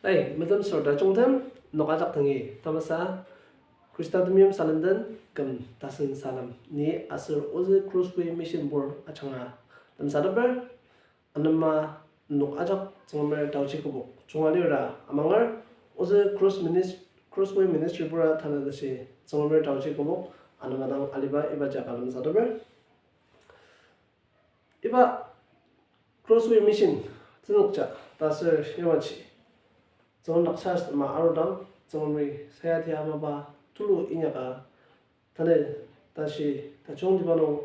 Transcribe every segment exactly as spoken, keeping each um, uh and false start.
Ai, metem sür tajungtem, nok ajak dangi tamasa Khrista temeim salenden küm tasen salem ni aser ozü Crossway Mission Board ajanga lemsateper. Anema nok ajak Tsüngremer taochi kübok junga lira amanger, ozü Cross Minis-, Crossway Ministry bura tanü tashi Tsüngremer taochi kübok anema dang aliba ibaji ka lemsateper. Iba Crossway Mission tsünokja ta aser yamaji Tsüngrem dak sarasadema arudang, Tsüngremi sayati amaba tulu inyaka tanü tashi tajungtiba nung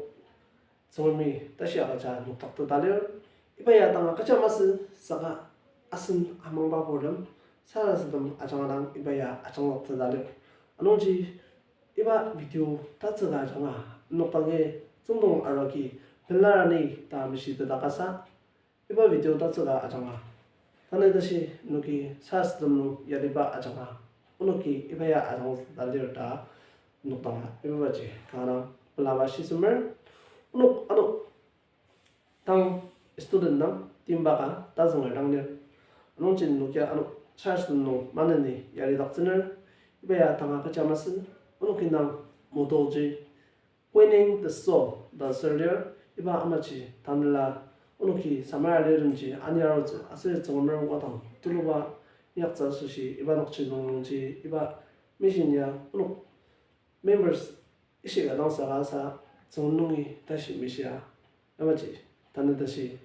Tsüngremi tashi agüja nokdakteta lir. Iba ya tanga kecha masü saka asen amangba purtem sarasadem ajanga dang iba ya ajangdakteta lir. Anungji iba video tatsüka ajanga nokdangi tsüngdong arua agi pelarani ta meshiteta kasa, iba video tatsüka ajanga tanü tashi onoki sarasadem nung yariba ajanga onoki iba ya ajangdakteta lir ta nokdanga ibaji kanga pelaba shisemer. Onok ano tang student dang timba ka tazünger dang lir. Anungji onoki ano sarasadem nung maneni yaridaktsüner. Iba ya tanga kecha masü, onoki dang motto ji Winning the Soul ta sür lir. Iba amaji tanela onoki samara lirtemji ani arutsü aser Tsüngremer wadang tuluba inyaktsü asoshi iba nokji nung nungji iba mission ya onok members ishika dang saka sa Tsüngrem nungi tashi meshia yamaji tanü tashi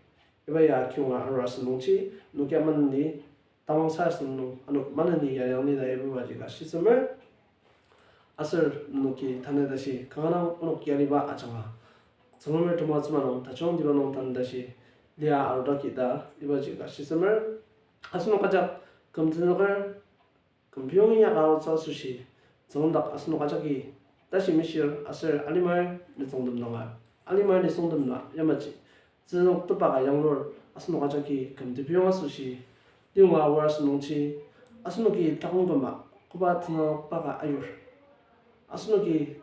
iba ya kiyonga arua asü nungji onoki maneni tamang sarasadem nung ano maneni yariang ni ta ibaji ka shisemer. Aser onoki tanü tashi kanga dang onok yariba ajanga Tsüngremer temoatsü ama nung tajungtiba nung tanü tashi lia arudaki ta ibaji ka shisemer. Asenok ajak küm tenzüker, küm piyong inyaka aotsü asoshi Tsüngrem dak asenok ajaki tashi meshir aser alimar nisungtem nunga, alimar nisungtem na yamaji tenzüktepa ka yanglur. Asenok ajaki küm tepiyong asoshi liyonga aor asü nungji asenoki taküm küma koba tenzükba ka ayur. Asenoki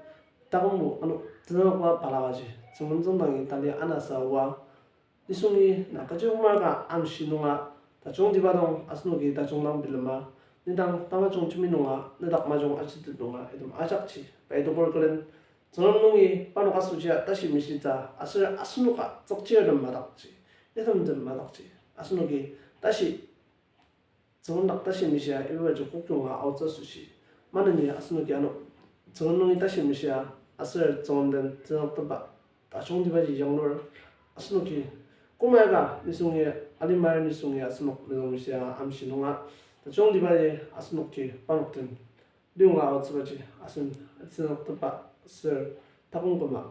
takümbo ano tenzükba balakaji Tsüngrem tsüngdangi tali anasa oa, nisungi na kechi koma ka amshi nunga tajungtiba nung asenoki tajung dang bilema, nedang tamajung jembi nunga nedak majung ajitet nunga item ajakji pai tokor külen Tsüngrem nungi parnok asoshia tashi meshitsü aser asenoka tsükchirtem madakji, itemtem madakji asenoki tashi Tsüngrem dak tashi meshia ibaji kokyonga aotsü asoshi maneni asenoki ano Tsüngrem nungi tashi meshia aser Tsüngrem den tenzüktepa tajungtibaji yanglur. Asenoki koma ka nisungi, alimar nisungi asenok mezüngmeshia amshi nunga tajungtibaji asenoki parnok den liyonga aotsübaji asen tenzüktepa aser taküm küma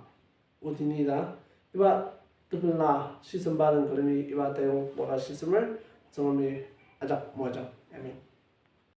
otini ta iba tepela shisemba den külemi iba tayong waka shisemer. Tsüngremi ajak moajang. Amen.